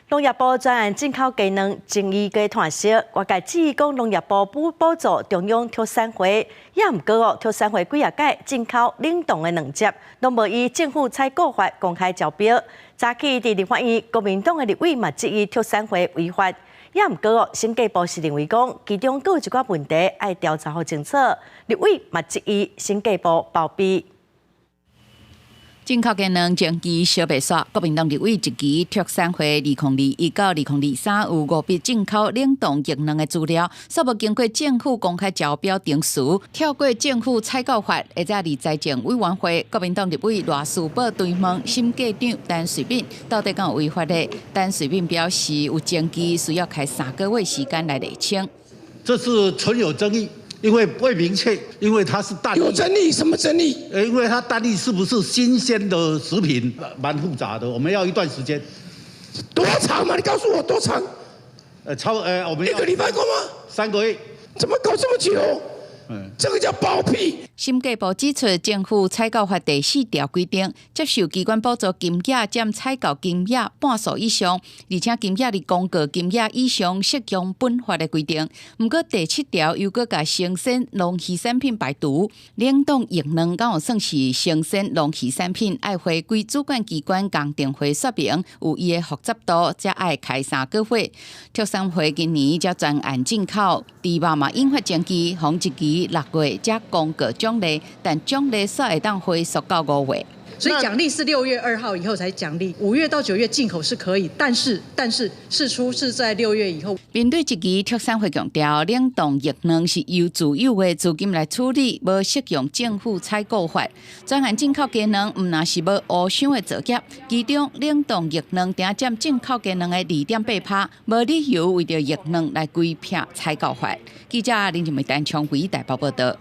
農業部專案進口雞卵爭議閣湠燒，外界質疑講農業部補補助中央畜產會，也毋過哦，畜產會幾若擺進口冷凍的卵汁，攏無依政府採購法公開招標。早起佇立法院，國民黨的立委嘛質疑畜產會違法，也毋過哦，審計部是認為講其中閣有一寡問題愛調查予清楚，立委嘛質疑審計部包庇。進口雞卵爭議燒袂煞，國民黨立委質疑畜產會2021到2023有五筆進口冷凍雞卵的資料，煞無經過政府公開招標程序，跳過政府採購法，會使佇財政委員會，國民黨立委賴士葆追問審計長陳瑞敏到底敢有違法的？陳瑞敏表示有證據需要開3個月時間來釐清。這是存有爭議。因為未明確，因為它是蛋。有爭議？什麼爭議？因為它蛋液是不是新鮮的食品，蠻複雜的，我們要一段時間。多長嘛？你告訴我多長？我們一個禮拜夠嗎？3個月。怎麼搞這麼久？這個叫包庇。審計部指出，政府採購法第四條規定，接受機關補助金額佔採購金額半數以上，而且金額佇公告金額以上，適用本法的規定。毋過第七條又閣共生鮮農漁產品排除，冷凍肉卵敢有算是生鮮農漁產品，愛回歸主管機關公聽會說明，有伊的複雜度，才愛開三個月。畜產會今年才專案進口，豬肉嘛引發爭議，予人質疑6月才公告獎勵，但獎勵煞會當回溯到5月。所以獎勵是6月2號以後才獎勵，5月到9月進口是可以，但是釋出是在六月以後。面對質疑，畜產會強調，冷凍肉卵是由自有的資金來處理，無適用政府採購法。專案進口雞卵，毋但是無烏箱的作業，其中冷凍肉卵定佔進口雞卵的2.8%，無理由為著肉卵來規避採購法。記者林靜梅、陳昌輝台北報道。